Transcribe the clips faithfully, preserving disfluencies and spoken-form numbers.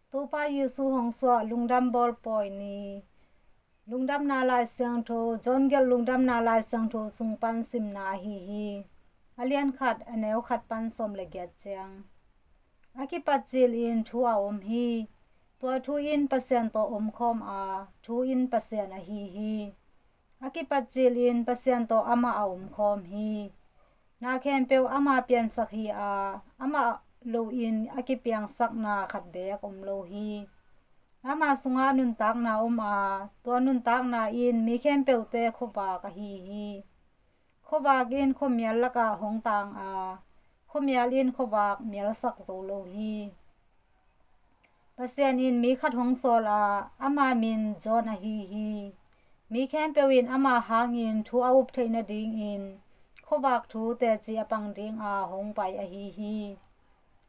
Topa Jesu hong suah lungdam bawl pawi ni. Lungdamna Lai Siangtho, John gelh Lungdamna Lai Siangtho sung pan simna ahi hi. A lian khat, a neu khat pan sawm le giat ciang. A kipat cil in thu a om hi. Tua thu in Pasian tawh omkhawm a, thu in Pasian ahi hi. A kipat cil in Pasian tawh amah a omkhawm hi. Na khempeuh ama piansak hi a, amah loin a kipiangsakna khat beek om lo hi. Ama sungah nuntakna om a, tua nuntakna in mi khempeuhte khuavak ahi hi. Khuavak in khuamial lakah hong tang a, khuamial in khuavak mialsak zo lo hi. Pasian in mi khat hong sawl a, ama min John ahi hi. Mi khempeuh in ama hangin thu a up theih nadingin khuavak thu teci a pang dinga hong pai ahi hi.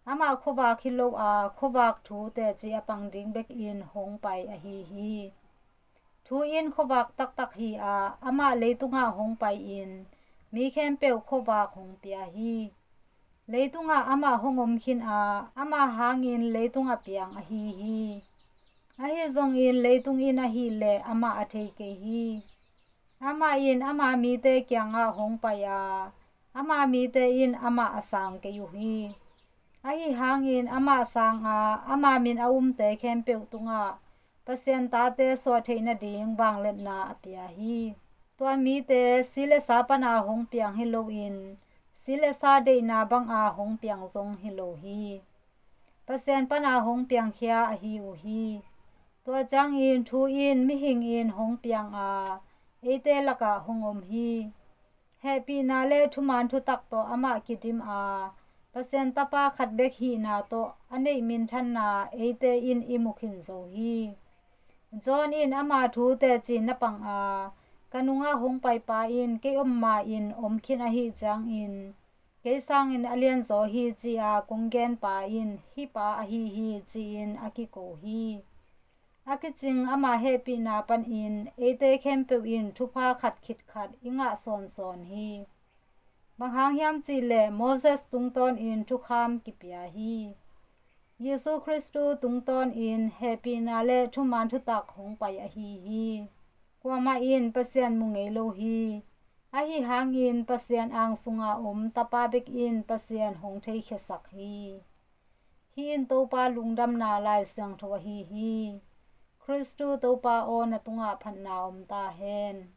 Amah khuavak hi lo a, khuavak thu teci a pang ding bekin hong pai ahi hi. Thu in khuavak taktak hi a, amah leitungah hong pai-in mi khempeuh khuavak hong pia hi. Leitungah amah hong om khin a, amah hangin leitung a piang ahi hi. Ahi zongin leitung in ahih leh amah a thei kei hi. Amah in ama mite kiangah hong pai a, ama mite in amah a sang kei uh hi. Ahi hangin amah sang a, ama min a umte khempeuh tungah Pasian tate suah theih nading vangliatna a pia hi. Tua mite si le sa pana hong piang hi loin, si le sa deihna banga hong piang zong hi lo hi. Pasian pana hong piangkhia ahi uh hi. Tua ciangin thu in mihing in hong piang a, eite lakah hong om hi. Hehpihna le thuman thutak tawh amah kidim a, Pasian Tapa khat bek hihna tawh a neih minthanna eite in i mu khin zo hi. John in ama thu teci na pang a, ka nungah hong paipa in kei om ma-in om khin ahih ciangin, kei sangin a lianzaw hi ci-a kong genpa in hih pa ahi hi ci-in a kiko hi. A kicing ama hehpihna panin eite khempeuh in thupha khat khit khat i ngah sawnsawn hi. Bang hang hiam cihleh Moses tungtawnin thukham kipia hi. Jesu Khristu tungtawnin hehpihna le thuman thutak hong pai ahi hi. Kuamah in Pasian mu ngei lo hi. Ahi hangin Pasian ang sunga om Tapa bek in Pasian hong theikhiasak hi. Hih in Topa lungdamna Lai Siangtho ahi hi. Khristu Topa aw, na tungah phatna om ta hen.